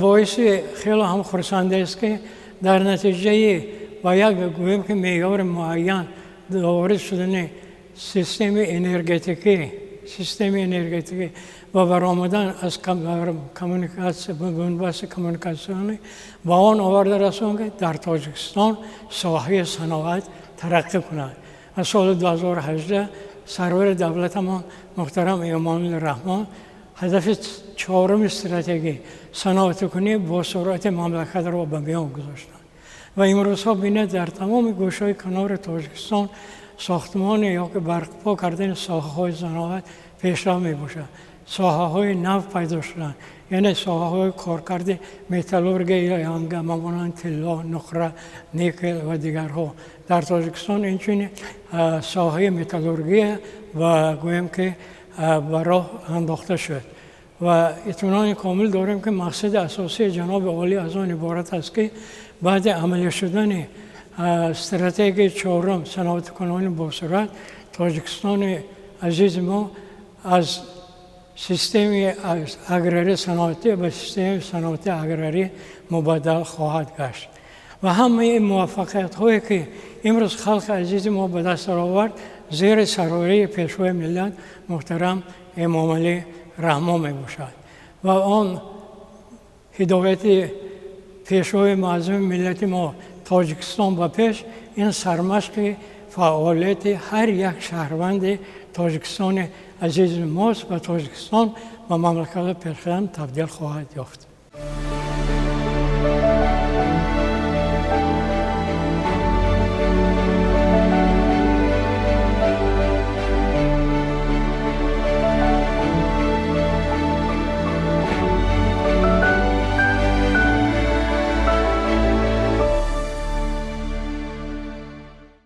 Боиси хеле ҳам хурсандӣ аст, ки дар натиҷаи ба як, гӯем ки, меъёри муайян ворид шудани системаи энергетикӣ ва баромадан аз коммуникатсия, бунбасти коммуникатсионӣ ба он оварда расон, ки дар Тоҷикистон соҳаи саноат тараққӣ кунад. Аз соли 2018 сарвари давлатамон муҳтарам Эмомалӣ Раҳмон ҳадафи чоруми стратегӣ, саноатикунӣ бо суръати мамлакатро ба миён гузоштанд ва имрӯзҳо бинед, дар тамоми гӯшаи канори Тоҷикистон сохтмони ё ки барпо кардани соҳаҳои саноат пешрав мебошад. Соҳаҳои нав пайдо шуданд, яъне соҳаҳои коркарди металлургияи монанди тилло, нуқра, никел ва дигарҳо. Дар Тоҷикистон инчунин соҳаи металлургия ва, гӯем ки, ба роҳ андохта шуд ва итминони комил дорем, ки мақсади асосии ҷаноби олӣ аз он иборат аст, ки баъди амалӣ шудани стратегияи чорум, саноаткунонии босуръат, Тоҷикистони азизи мо аз системаи аграрӣ саноатӣ ба системаи саноати аграрӣ мубаддал хоҳад гашт. Ва ҳамаи муваффақиятҳое, ки имрӯз халқи азизи мо ба даст овард, зери сарварии Пешвои миллат муҳтарам Эмомалӣ Раҳмон мебошад ва он ҳидояти Пешвои муаззами миллати мо, «Тоҷикистон ба пеш», ин сармашқи фаъолияти ҳар як шаҳрванди Тоҷикистони азизи мост ва Тоҷикистон ба мамлакати пешқадам табдил хоҳад ёфт.